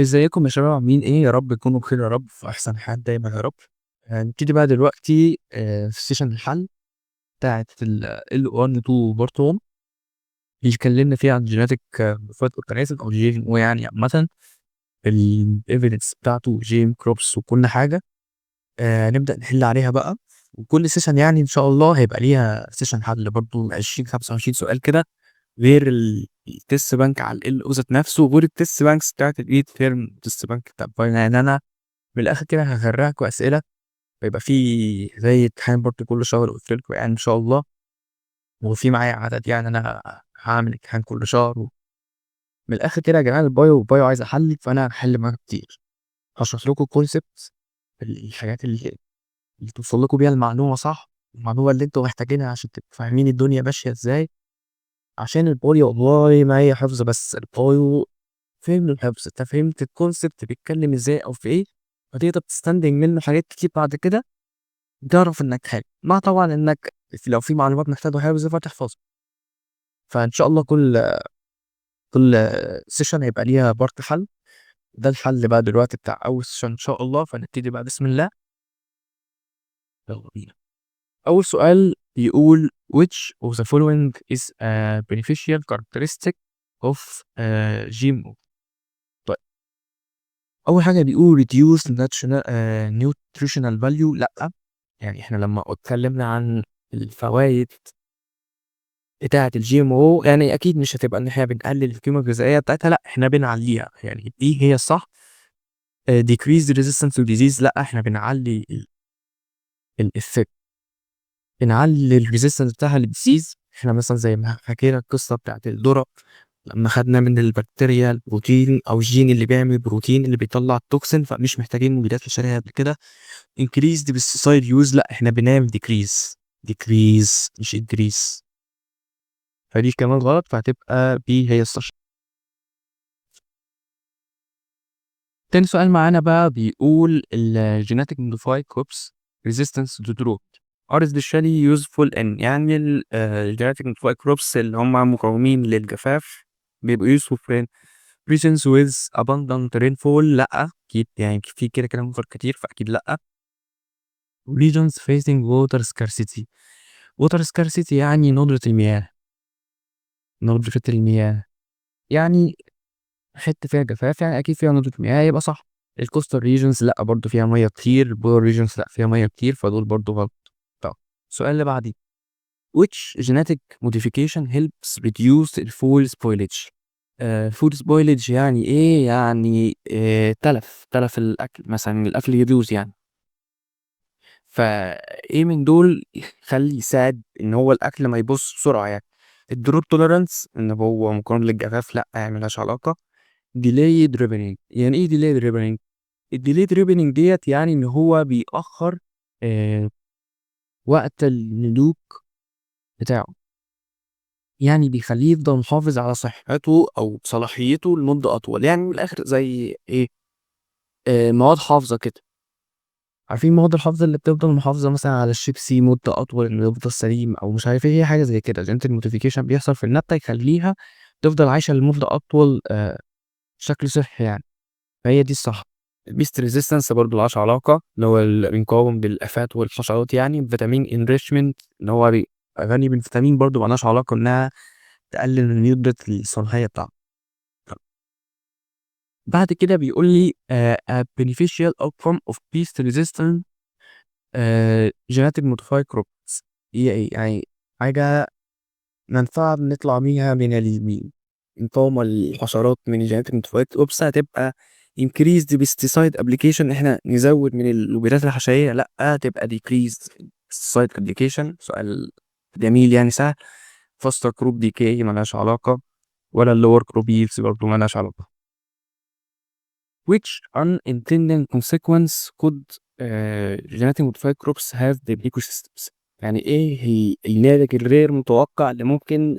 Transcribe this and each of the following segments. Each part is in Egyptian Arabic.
ازيكم يا شباب؟ عاملين ايه؟ يا رب تكونوا بخير يا رب، في احسن حال دايما يا رب. هنبتدي بقى دلوقتي في session الحل بتاعت ال L1 2 part 1 اللي اتكلمنا فيها عن genetic modified organism او GMO، يعني عامة ال evidence بتاعته GM crops وكل حاجة. نبدأ نحل عليها بقى، وكل session يعني ان شاء الله هيبقى ليها session حل برضو 20 25 سؤال كده، غير ال test bank على ال LO ذات نفسه، غير ال test banks بتاعت ال midterm، test bank بتاع final. يعني انا من الاخر كده هغرقكم اسئله، فيبقى في زي امتحان برضه كل شهر قلت لكم يعني ان شاء الله، وفي معايا عدد، يعني انا هعمل امتحان كل شهر من الاخر كده يا جماعه ال bio bio عايز احل، فانا هحل معاكم كتير، هشرح لكم ال concept، الحاجات اللي توصل لكم بيها المعلومة صح، المعلومة اللي انتوا محتاجينها عشان تبقوا فاهمين الدنيا ماشية ازاي. عشان ال bio والله ما هي حفظ بس، ال bio فهم الحفظ، انت فهمت ال concept بيتكلم ازاي او في ايه، فتقدر تستنتج منه حاجات كتير بعد كده، تعرف انك حلو، مع طبعا انك لو في معلومات محتاجة حفظ فتحفظها. فان شاء الله كل session هيبقى ليها part حل. ده الحل بقى دلوقتي بتاع اول session ان شاء الله. فنبتدي بقى بسم الله، يلا بينا. اول سؤال بيقول which of the following is a beneficial characteristic of GMO؟ طيب، اول حاجة بيقول reduce nutritional value. لا، يعني احنا لما اتكلمنا عن الفوائد بتاعه ال GMO يعني اكيد مش هتبقى ان احنا بنقلل القيمة الغذائية بتاعتها، لا احنا بنعليها، يعني دي هي الصح. Decrease resistance to disease، لا احنا بنعلي ال effect، بنعلي ال resistance بتاعها لل disease. احنا مثلا زي ما حكينا القصة بتاعت الذرة، لما خدنا من البكتيريا البروتين او الجين اللي بيعمل بروتين اللي بيطلع ال toxin، فمش محتاجين مبيدات حشريه قبل كده. increased pesticide use، لا احنا بنعمل decrease، decrease مش increase، فدي كمان غلط، فهتبقى B هي الصح. تاني سؤال معانا بقى بيقول ال genetic modified crops resistance to drought are especially useful in، يعني ال genetic modified crops اللي هم مقاومين للجفاف بيبقوا useful في regions with abundant rainfall. لا اكيد يعني في كده كده مطر كتير، فاكيد لا. regions facing water scarcity، water scarcity يعني ندرة المياه، ندرة المياه يعني حتة فيها جفاف، يعني اكيد فيها ندرة مياه، يبقى صح. ال coastal regions لا برضو فيها مية كتير، polar regions لا فيها مية كتير، فدول برضو غلط. طب السؤال اللي بعديه which genetic modification helps reduce the food spoilage؟ Food spoilage يعني ايه؟ يعني تلف الاكل مثلا، الاكل يبوظ يعني. فايه من دول يخلي يساعد ان هو الاكل ما يبوظ بسرعة؟ يعني ال drought tolerance ان هو مقاوم للجفاف، لا يعني ملهاش علاقة. delayed ripening، يعني ايه delayed ripening؟ ال delayed ripening ديت يعني ان هو بيأخر وقت النضوج بتاعه، يعني بيخليه يفضل محافظ على صحته او صلاحيته لمدة اطول، يعني من الاخر زي ايه؟ مواد حافظه كده. عارفين مواد الحافظة اللي بتفضل محافظة مثلا على الشيبسي مده اطول انه يفضل سليم او مش عارف ايه، هي حاجة زي كده. genetic modification بيحصل في النبتة يخليها تفضل عايشه لمدة اطول بشكل صحي يعني، فهي دي الصح. ال pest resistance برضه ملهاش علاقة، اللي هو اللي بيقاوم بالافات والحشرات يعني. vitamin enrichment ان هو بيبقى غني بالفيتامين، برضه ملهاش علاقة انها تقلل من مده الصلاحية بتاعته. بعد كده بيقول لي a beneficial outcome of pest resistant genetic modified crops هي ايه؟ يعني حاجة منفعة بنطلع بيها من المقاومة للحشرات من genetic modified crops، هتبقى increased pesticide application، احنا نزود من المبيدات الحشرية؟ لا، تبقى decreased pesticide application. سؤال جميل يعني سهل. faster crop decay ملهاش علاقة، ولا lower crop yields برضه ملهاش علاقة. which unintended consequence could genetic modified crops have the ecosystems؟ يعني ايه هي الناتج الغير متوقع اللي ممكن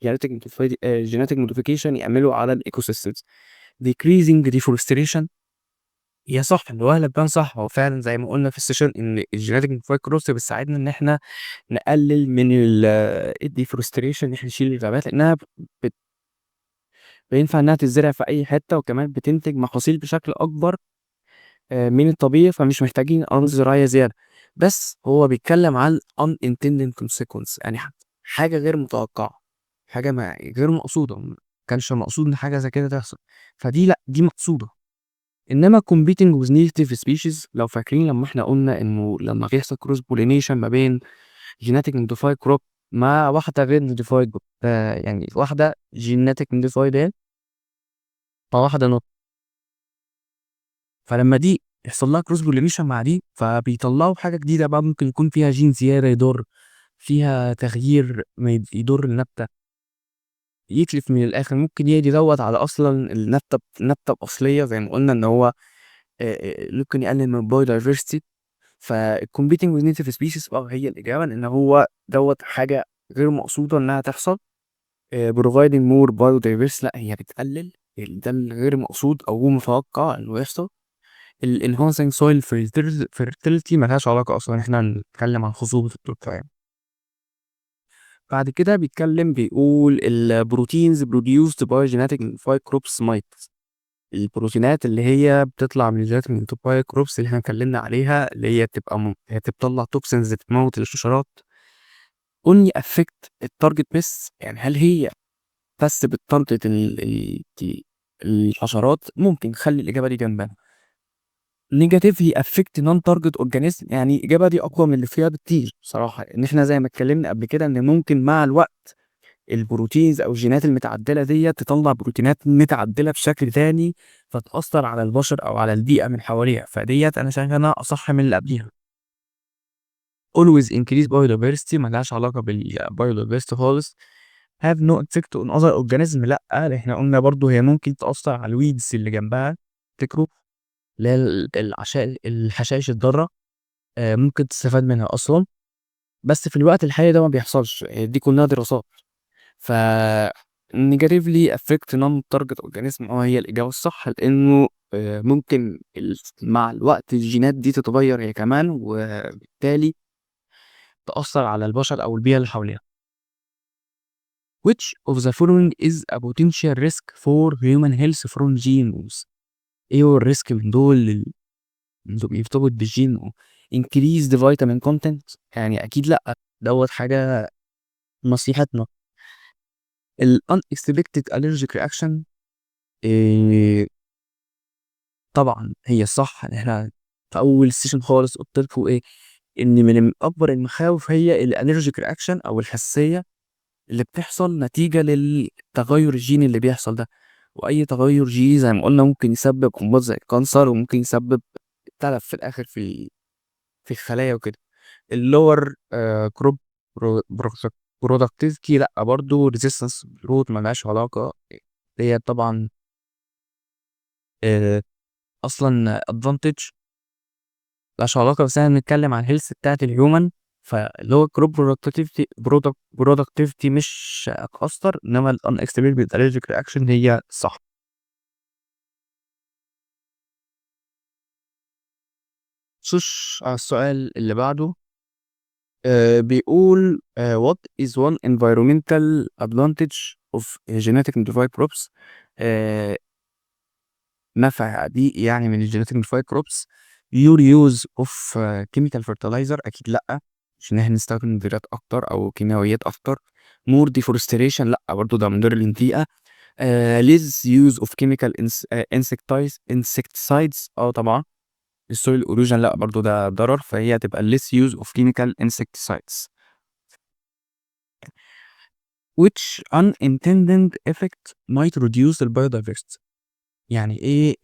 genetic modification يعمله على ال ecosystems؟ decreasing deforestation، هي صح، الوهلة تبان صح، هو فعلا زي ما قلنا في ال session ان ال genetic modified crops بتساعدنا ان احنا نقلل من ال deforestation، ان احنا نشيل الغابات لانها فينفع إنها تتزرع في أي حتة، وكمان بتنتج محاصيل بشكل أكبر من الطبيعي، فمش محتاجين أراضي زراعية زيادة. بس هو بيتكلم عن unintended consequence، يعني حاجة غير متوقعة، حاجة ما غير مقصودة، ما كانش مقصود إن حاجة زي كده تحصل، فدي لأ، دي مقصودة. إنما competing with native species، لو فاكرين لما إحنا قلنا إنه لما بيحصل cross pollination ما بين genetic modified crop مع واحدة غير modified crop، يعني واحدة genetic modified اهي مع واحدة not، فلما دي يحصل لها cross pollination مع دي فبيطلعوا حاجة جديدة بقى، ممكن يكون فيها جين زيادة يضر، فيها تغيير ما يضر النبتة، يتلف من الآخر، ممكن يدي دوت على أصلا النبتة الأصلية، زي ما قلنا إن هو ممكن يقلل من biodiversity. فال competing with native species هي الإجابة، لأن هو دوت حاجة غير مقصودة إنها تحصل. Providing more biodiversity، لا هي بتقلل، ده الغير مقصود أو هو متوقع إنه يحصل. ال enhancing soil fertility ملهاش علاقة أصلا، إحنا هنتكلم عن خصوبة التربة يعني. بعد كده بيتكلم بيقول ال proteins produced by genetic modified crops might، البروتينات اللي هي بتطلع من genetic modified crops اللي احنا اتكلمنا عليها، اللي هي بتبقى هي بتطلع toxins بتموت الحشرات، only affect ال target بس، يعني هل هي بس بت target الحشرات؟ ممكن خلي الإجابة دي جنبنا. negatively affect non target organism، يعني الإجابة دي أقوى من اللي فيها بكتير بصراحة، إن إحنا زي ما اتكلمنا قبل كده إن ممكن مع الوقت ال proteins أو الجينات المتعدلة ديت تطلع بروتينات متعدلة بشكل تاني فتأثر على البشر أو على البيئة من حواليها، فديت أنا شايف إنها أصح من اللي قبليها. always increase biodiversity ملهاش علاقة بال biodiversity خالص. have no effect on other organism، لأ إحنا قلنا برضو هي ممكن تأثر على ال weeds اللي جنبها، تفتكروا اللي هي الحشائش الضارة، ممكن تستفاد منها أصلا، بس في الوقت الحالي ده ما بيحصلش، دي كلها دراسات. ف negatively affect non target organism هي الإجابة الصح، لأنه ممكن مع الوقت الجينات دي تتغير هي كمان، وبالتالي تأثر على البشر أو البيئة اللي حواليها. Which of the following is a potential risk for human health from GMOs؟ إيه هو ال risk من دول اللي بيرتبط بال GMO؟ Increase the vitamin content، يعني أكيد لأ، دوت حاجة نصيحتنا. ال unexpected allergic reaction، طبعا هي الصح، إن إحنا في أول session خالص قلت لكم إيه، إن من أكبر المخاوف هي ال allergic reaction أو الحساسية اللي بتحصل نتيجة للتغير الجيني اللي بيحصل ده، وأي تغير جيني زي ما قلنا ممكن يسبب أمراض زي ال cancer، وممكن يسبب تلف في الآخر في الخلايا وكده. ال lower crop productivity، لأ برضو resistance root ملهاش علاقة، هي طبعا أصلا advantage ملهاش علاقة، بس احنا بنتكلم عن ال health بتاعت ال human، فاللي هو crop productivity مش هتأثر، إنما ال unexpected allergic reaction هي صح. خش على السؤال اللي بعده، بيقول what is one environmental advantage of genetic modified crops؟ نفع بيئي يعني من ال genetic modified crops. your use of chemical fertilizer، أكيد لأ، عشان احنا نستخدم مبيدات أكتر أو كيماويات أكتر. more deforestation، لأ برضه ده مضر للبيئة. less use of chemical insecticides، طبعا. ال soil erosion، لأ برضه ده ضرر، فهي هتبقى less use of chemical insecticides. which unintended effect might reduce the biodiversity؟ يعني ايه،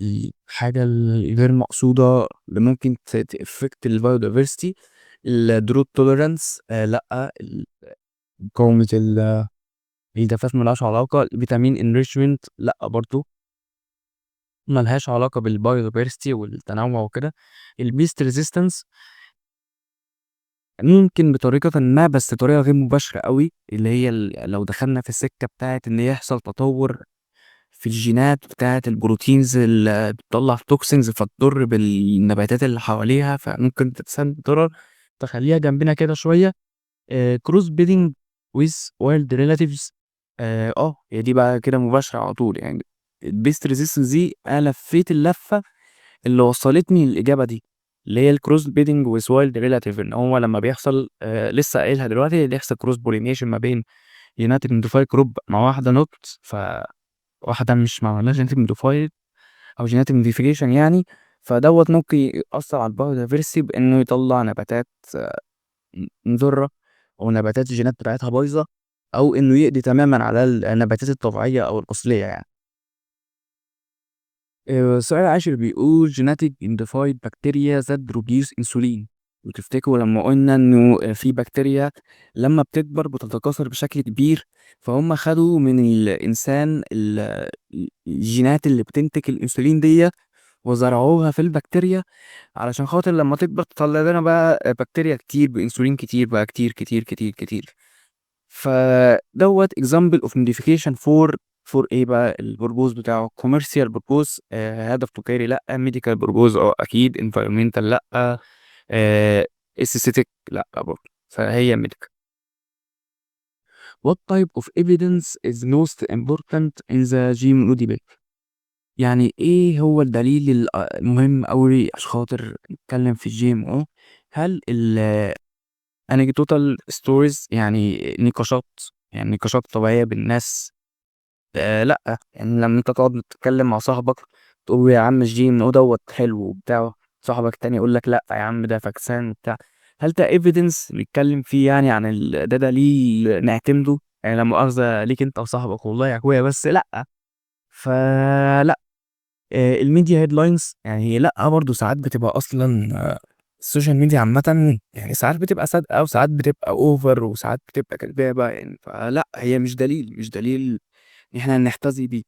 الحاجة الغير مقصودة اللي ممكن ت affect ال biodiversity؟ ال drought tolerance، لأ، مقاومة الجفاف ملهاش علاقة. ال vitamin enrichment، لأ برضو ملهاش علاقة بال biodiversity والتنوع وكده. ال pest resistance ممكن بطريقة ما، بس طريقة غير مباشرة قوي، اللي هي لو دخلنا في السكة بتاعت إن يحصل تطور في الجينات بتاعت ال proteins اللي بتطلع toxins فتضر بالنباتات اللي حواليها، فممكن تتسبب ضرر، فخليها جنبنا كده شوية. cross breeding with wild relatives، هي دي بقى كده مباشرة على طول، يعني ال pest resistance دي انا لفيت اللفة اللي وصلتني للإجابة دي، اللي هي ال cross breeding with wild relative، ان هو لما بيحصل لسه قايلها دلوقتي، اللي يحصل cross pollination ما بين genetic modified crop مع واحدة not، ف واحدة مش معمولها genetic modified او genetic modification يعني، فدوت ممكن يأثر على ال biodiversity بانه يطلع نباتات مضرة او نباتات الجينات بتاعتها بايظة، او انه يقضي تماما على النباتات الطبيعية او الاصلية يعني. السؤال العاشر بيقول genetic modified bacteria that produce insulin. وتفتكروا لما قلنا انه في بكتيريا لما بتكبر بتتكاثر بشكل كبير، فهم خدوا من الانسان الجينات اللي بتنتج الانسولين دي وزرعوها في البكتيريا علشان خاطر لما تكبر تطلع لنا بقى بكتيريا كتير بانسولين كتير بقى، كتير كتير كتير كتير. فدوت example of modification for ايه بقى ال purpose بتاعه؟ commercial purpose، هدف تجاري لا، medical purpose اكيد، environmental لا، aesthetic لا برضه، فهي medical. What type of evidence is most important in the GMO debate؟ يعني ايه هو الدليل المهم أوي عشان خاطر نتكلم في ال GMO؟ هل ال anecdotal stories يعني نقاشات، يعني نقاشات طبيعية بالناس؟ لا، يعني لما انت تقعد تتكلم مع صاحبك تقول له يا عم ال GMO دوت حلو وبتاع، صاحبك التاني يقول لك لا يا عم ده فاكسان وبتاع، هل ده evidence نتكلم فيه يعني عن ده دليل نعتمده؟ يعني لا مؤاخذة ليك انت وصاحبك والله يا اخويا، بس لا. فلا. ال media headlines يعني لا برضه ساعات بتبقى اصلا، ال social media عامة يعني ساعات بتبقى صادقة وساعات بتبقى over وساعات بتبقى كدابة يعني، فلا هي مش دليل، مش دليل ان احنا نحتذي بيه.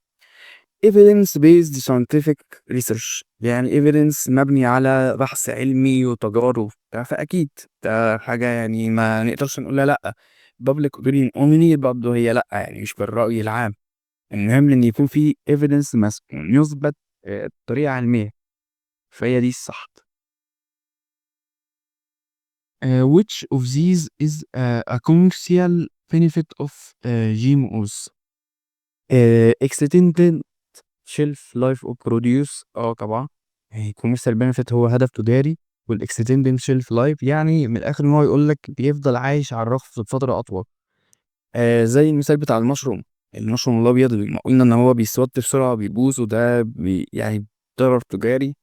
evidence based scientific research يعني evidence مبني على بحث علمي وتجارب وبتاع، فأكيد ده حاجة يعني ما نقدرش نقولها لأ. public opinion only برضه هي لأ، يعني مش بالرأي العام. المهم إن يكون في evidence يثبت بطريقة علمية، فهي دي الصح. Which of these is a commercial benefit of GMOs؟ Extended shelf life of produce. طبعا يعني commercial benefit هو هدف تجاري، وال extended shelf life يعني من الاخر ان هو يقول لك بيفضل عايش على الرف لفترة اطول. زي المثال بتاع ال mushroom، ال mushroom الابيض اللي قلنا ان هو بيسود بسرعة وبيبوظ، وده يعني ضرر تجاري،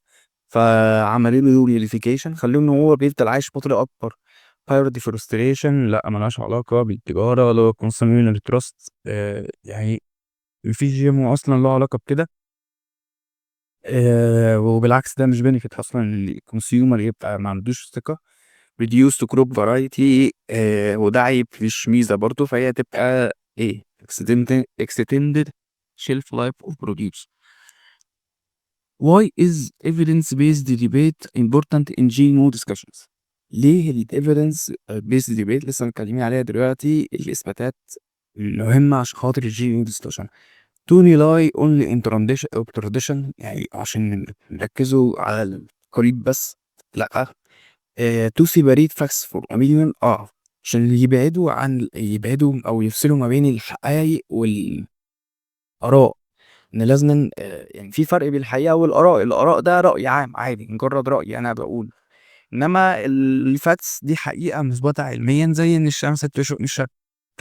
فعملوا له modification خلوه ان هو بيفضل عايش فترة اكبر. higher deforestation لا ملهاش علاقة بالتجارة ولا consumer trust، يعني في GMO اصلا له علاقة بكده، وبالعكس ده مش benefit اصلا لل consumer، يبقى ما عندوش ثقة. reduced crop variety، وده عيب مش ميزة برضو، فهي تبقى ايه extended shelf life of produce. Why is evidence based debate important in GMO discussions؟ ليه ال evidence based debate لسه متكلمين عليها دلوقتي، الإثباتات المهمة عشان خاطر ال GMO discussion. To rely only on tradition يعني عشان نركزوا على القريب بس، لأ. To separate facts from opinion، عشان يبعدوا عن، يبعدوا أو يفصلوا ما بين الحقائق والآراء، إن لازما، يعني في فرق بين الحقيقة والآراء. الآراء ده رأي عام عادي، مجرد رأي أنا بقوله، إنما ال facts دي حقيقة مثبتة علميا، زي إن الشمس بتشرق من الشرق،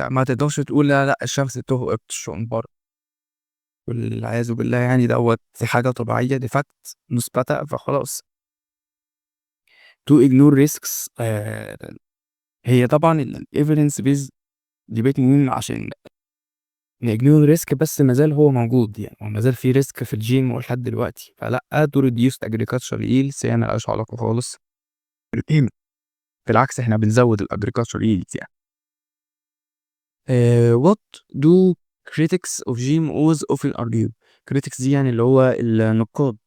ما تقدرش تقول لا لا الشمس بتشرق من بره، والعياذ بالله، يعني دوت دي حاجة طبيعية، دي fact مثبتة، فخلاص. To ignore risks، هي طبعا ال evidence based debate مهم عشان ignore risk، بس ما زال هو موجود، يعني ما زال في risk في ال GMO لحد دلوقتي، فلا. To reduce agriculture yields هي مالهاش علاقة خالص، بالعكس احنا بنزود ال agriculture yields يعني. What do critics of GMOs often argue؟ critics دي يعني اللي هو النقاد،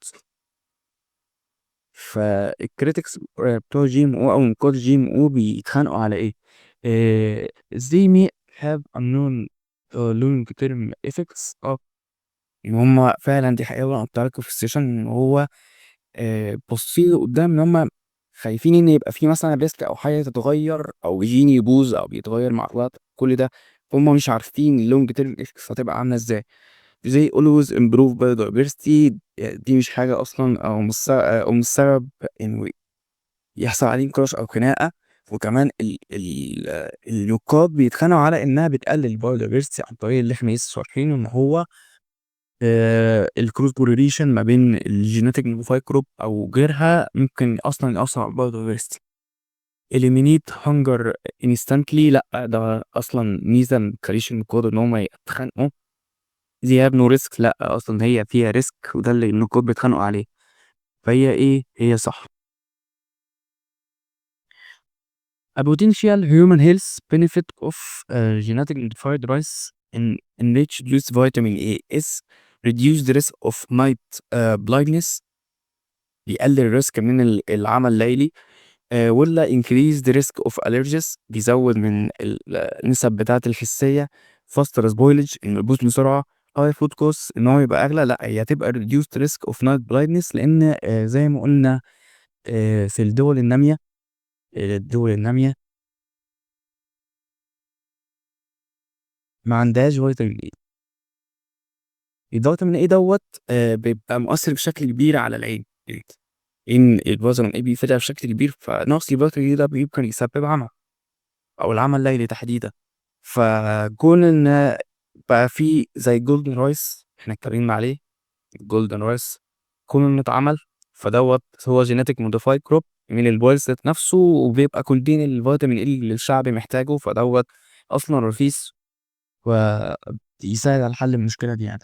فال critics بتوع GMO او نقاد GMO بيتخانقوا على ايه؟ they may have unknown long term effects. ان هم فعلا دي حقيقة، وانا قلتها لكم في ال session ان هو باصين لقدام، ان هم خايفين ان يبقى في مثلا risk او حاجة تتغير او جين يبوظ او بيتغير مع الوقت، كل ده. هما مش عارفين ال long term effects هتبقى عاملة ازاي. They always improve biodiversity، دي مش حاجة أصلا أو مش سبب إنه يحصل عليه نقاش أو خناقة. وكمان ال النقاد بيتخانقوا على إنها بتقلل ال biodiversity عن طريق اللي احنا لسه شارحينه، إن هو ال cross pollination ما بين ال genetic modified crop أو غيرها ممكن أصلا يأثر على ال biodiversity. Eliminate hunger instantly، لأ ده أصلا ميزة متخليش النقاد إن هما يتخانقوا. They have no risk، لأ أصلا هي فيها risk وده اللي النقاد بيتخانقوا عليه، فهي إيه؟ هي صح. A potential human health benefit of genetic modified rice enriched with vitamin A is reduce the risk of night blindness، بيقلل ال risk من العمى الليلي، ولا increase the risk of allergies، بيزود من النسب بتاعة الحساسية، faster spoilage إنه يبوظ بسرعة، high food costs إن هو يبقى أغلى. لا هي هتبقى reduced risk of night blindness، لأن زي ما قلنا، في الدول النامية، الدول النامية ما عندهاش vitamin A. ال vitamin A دوت، بيبقى مؤثر بشكل كبير على العين، إن ال vitamin A بيفيدها بشكل كبير، فنقص ال vitamin A ده ممكن يسبب عمى أو العمى الليلي تحديدا. فكون إن بقى في زي golden rice احنا اتكلمنا عليه، golden rice كون إنه اتعمل فدوت هو genetic modified crop من ال rice ذات نفسه، وبيبقى contain ال vitamin A اللي الشعب محتاجه، فدوت أصلا رخيص ويساعد على حل المشكلة دي.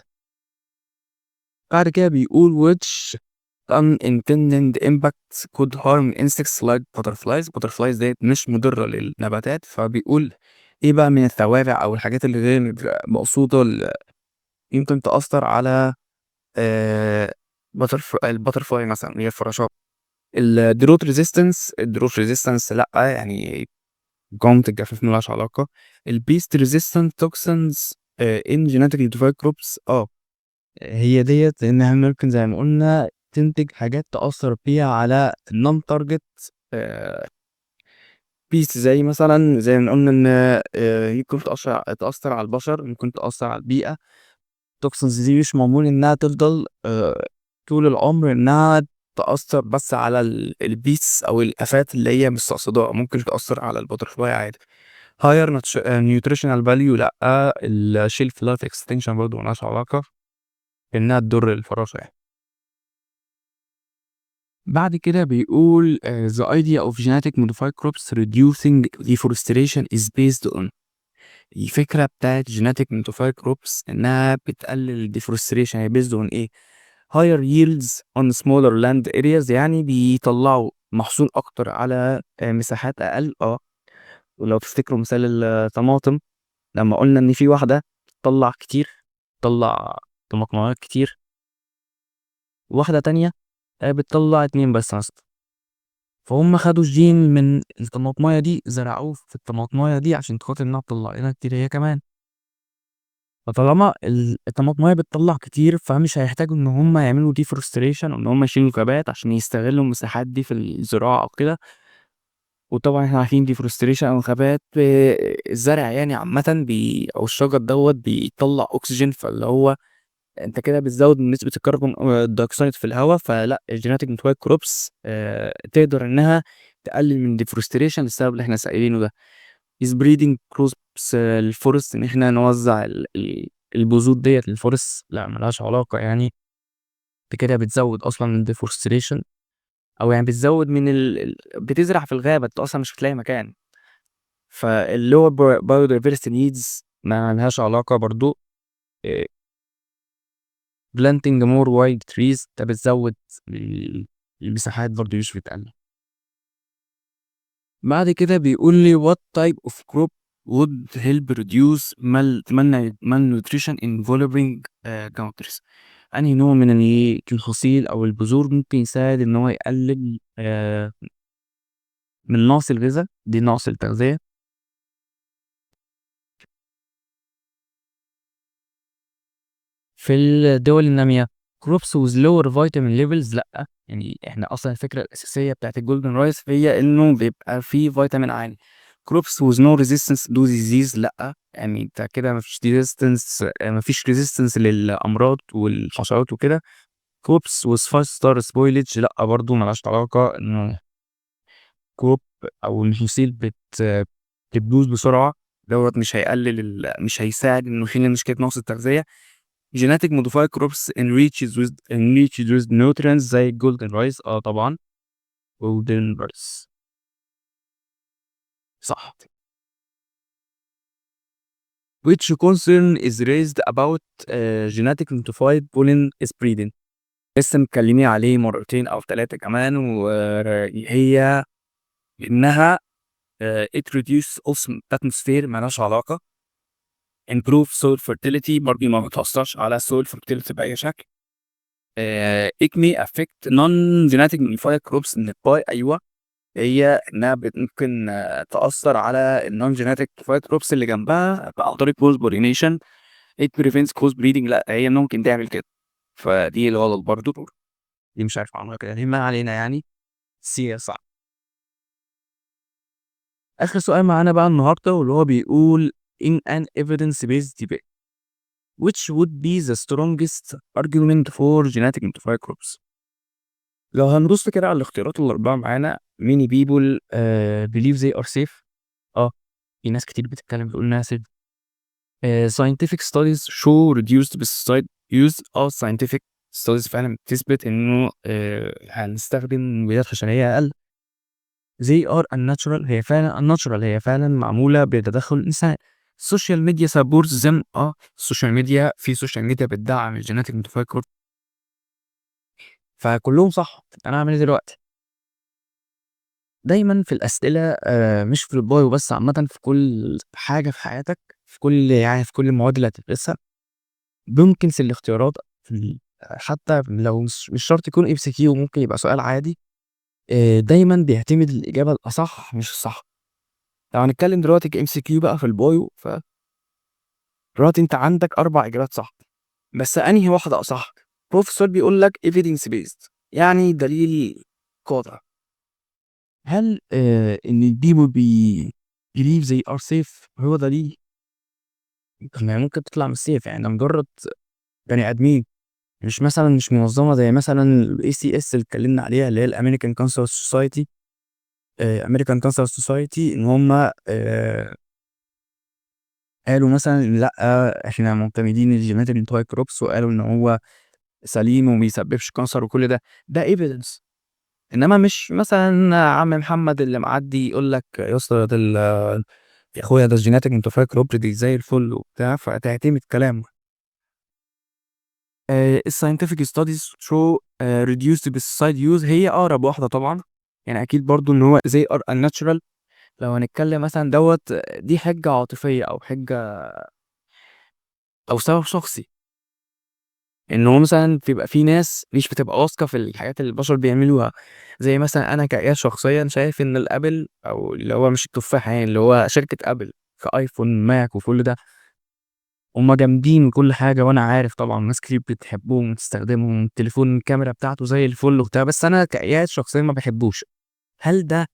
بعد كده بيقول which unintended impacts could harm insects like butterflies. butterflies ديت مش مضرة للنباتات، فبيقول ايه بقى من التوابع او الحاجات اللي غير مقصودة اللي يمكن تأثر على ال butterfly مثلا اللي هي الفراشات. ال drought resistance، ال drought resistance لا يعني مقاومة الجفاف ملهاش علاقة. ال pest resistant toxins in genetically modified crops، هي ديت لانها ممكن زي ما قلنا تنتج حاجات تأثر فيها على ال non target pest، زي مثلا زي ما قلنا ان يمكن تأثر على البشر، ممكن تأثر على البيئة. ال toxins دي مش معمول انها تفضل طول العمر انها تأثر بس على ال pests او الافات اللي هي مستقصداها، ممكن تأثر على ال butterfly عادي. higher nutritional value لا، ال shelf life extension برضه ملهاش علاقة انها تضر الفراشة. بعد كده بيقول the idea of genetic modified crops reducing deforestation is based on. الفكرة بتاعت genetic modified crops إنها بتقلل deforestation هي based on إيه؟ higher yields on smaller land areas، يعني بيطلعوا محصول أكتر على مساحات أقل. ولو تفتكروا مثال الطماطم لما قلنا إن في واحدة تطلع كتير، تطلع طماطمات كتير، واحدة تانية بتطلع 2 بس مثلا، فهم خدوا الجين من الطماطماية دي زرعوه في الطماطماية دي عشان خاطر انها تطلع لنا كتير هي كمان. فطالما الطماطماية بتطلع كتير فمش هيحتاجوا ان هم يعملوا deforestation ان هم يشيلوا غابات عشان يستغلوا المساحات دي في الزراعة او كده. وطبعا احنا عارفين deforestation او غابات، الزرع يعني عامة او الشجر دوت بيطلع اكسجين، فاللي هو انت كده بتزود من نسبة ال carbon dioxide في الهواء. فلا ال genetic modified crops تقدر انها تقلل من deforestation للسبب اللي احنا سائلينه ده. Spreading crops ال forest، ان احنا نوزع البذور ديت لل forest، لا ملهاش علاقة، انت كده بتزود اصلا من deforestation او يعني بتزود من بتزرع في الغابة، انت اصلا مش هتلاقي مكان. فال lower biodiversity needs ما لهاش علاقة برضو. Planting more wild trees ده بتزود المساحات برضو مش بتقلل. بعد كده بيقول لي what type of crop would help reduce malnutrition in developing countries. أنهي نوع من الفصيل أو البذور ممكن يساعد إن هو يقلل من نقص الغذاء، دي نقص التغذية. في الدول النامية. crops with lower vitamin levels، لأ يعني احنا أصلا الفكرة الأساسية بتاعت ال golden rice هي إنه بيبقى فيه فيتامين عالي. Crops with no resistance to disease، لأ، يعني انت كده مفيش resistance، مفيش resistance للأمراض والحشرات وكده. Crops with faster spoilage، لأ برضو ملهاش علاقة، إنه crop أو المحاصيل بتبوظ بسرعة دوت مش هيقلل مش هيساعد إنه يحل مشكلة نقص التغذية. Genetic modified crops enriched with nutrients زي golden rice، طبعا golden rice صح. Which concern is raised about genetic modified pollen spreading؟ لسه متكلمين عليه مرتين أو 3 كمان، وهي إنها it reduce ozone atmosphere، مالهاش علاقة. Improve soil fertility برضه ما بتأثرش على soil fertility بأي شكل. It may affect non-genetic modified crops nearby، أيوة هي إنها ممكن تأثر على ال non-genetic modified crops اللي جنبها عن طريق cross pollination. It prevents cross breeding، لا هي ممكن تعمل كده، فدي الغلط برضو، دي مش عارف عنها كده، ما علينا يعني. C صح. آخر سؤال معانا بقى النهاردة، واللي هو بيقول in an evidence based debate which would be the strongest argument for genetic modified crops؟ لو هنبص كده على الاختيارات الأربعة معانا، many people believe they are safe، في ناس كتير بتتكلم بتقول إنها safe. Scientific studies show reduced pesticide use، scientific studies فعلا بتثبت إنه هنستخدم مبيدات حشرية أقل. They are unnatural، هي فعلا unnatural، هي فعلا معمولة بتدخل الإنسان. Social media supports them، ال social media، في social media بتدعم ال genetic modified crop، فكلهم صح. أنا هعمل إيه دلوقتي؟ دايما في الأسئلة، مش في ال bio بس، عامة في كل حاجة في حياتك، في كل المواد اللي هتدرسها، ممكن في الاختيارات، حتى لو مش شرط يكون MCQ، ممكن يبقى سؤال عادي، دايما بيعتمد الإجابة الأصح مش الصح. لو هنتكلم دلوقتي ك MCQ بقى في ال bio، ف دلوقتي انت عندك 4 إجابات صح، بس أنهي واحدة أصح؟ بروفيسور بيقول لك evidence based، يعني دليل قاطع. هل إن ال people believe they are safe هو دليل؟ ما ممكن تطلع مش safe، يعني ده مجرد بني آدمين، مش مثلا مش منظمة زي مثلا ال ACS اللي اتكلمنا عليها، اللي هي ال American Cancer Society، American Cancer Society، إن هم قالوا مثلا إن لأ إحنا معتمدين ال genetic modified crops، وقالوا إن هو سليم وما بيسببش cancer وكل ده، ده evidence. إنما مش مثلا عم محمد اللي معدي يقول لك يا اسطى ده يا اخويا ده ال genetic modified crop دي زي الفل وبتاع، فتعتمد كلامه. ال scientific studies show reduced pesticide use هي اقرب واحده طبعا، يعني اكيد برضو ان هو they are unnatural. لو هنتكلم مثلا دوت دي حجه عاطفيه او حجه او سبب شخصي، ان هو مثلا بيبقى في ناس مش بتبقى واثقه في الحاجات اللي البشر بيعملوها، زي مثلا انا كاياد شخصيا شايف ان ال Apple او اللي هو مش التفاحه يعني اللي هو شركه Apple ك iPhone Mac وكل ده، هما جامدين وكل حاجه، وانا عارف طبعا ناس كتير بتحبهم وتستخدمهم، التليفون الكاميرا بتاعته زي الفل وبتاع، بس انا كاياد شخصيا ما بحبوش. هل ده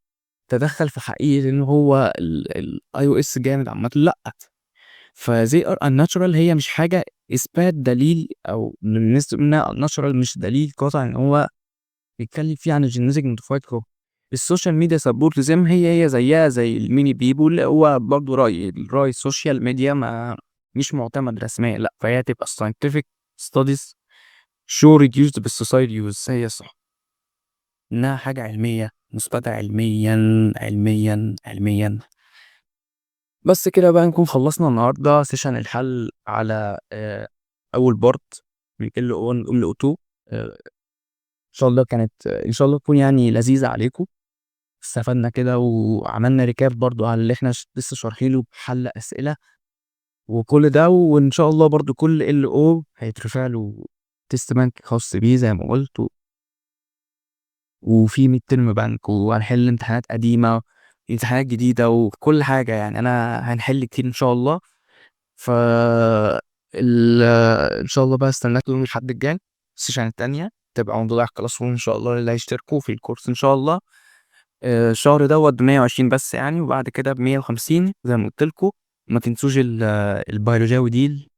تدخل في حقيقه ان هو ال iOS جامد عامه؟ لا. ف they are unnatural هي مش حاجه اثبات دليل، او من الناس تقول انها unnatural مش دليل قاطع ان هو بيتكلم فيه عن ال genetic modified crop. ال social media support them هي زيها زي ال many people، هو برضه راي ال social media ما مش معتمد رسميا، لا، فهي تبقى scientific studies show reduced pesticide use هي صح، انها حاجه علميه مثبته علميا علميا علميا. بس كده بقى نكون خلصنا النهارده session الحل على اول part من LO 1 LO 2. ان شاء الله كانت، ان شاء الله تكون لذيذه عليكم، استفدنا كده وعملنا recap برضو على اللي احنا لسه شارحينه بحل اسئله وكل ده، وان شاء الله برضو كل LO هيترفع له test bank خاص بيه زي ما قلت، وفي midterm bank، وهنحل امتحانات قديمه امتحانات جديده وكل حاجه، انا هنحل كتير ان شاء الله. ف ان شاء الله بقى استناكم يوم الاحد الجاي ال session التانية تبقى موضوع ال classroom ان شاء الله، اللي هيشتركوا في الكورس ان شاء الله. الشهر دوت ب120 بس يعني، وبعد كده ب150 زي ما قلت لكم. ما تنسوش البيولوجاوي deal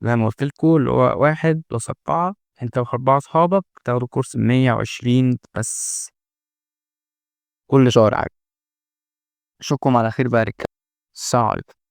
زي ما قلت لكم، اللي هو 1 plus 4، انت و4 اصحابك تاخدوا كورس ب120 بس كل شهر عادي. اشوفكم على خير بقى يا رجاله، السلام عليكم.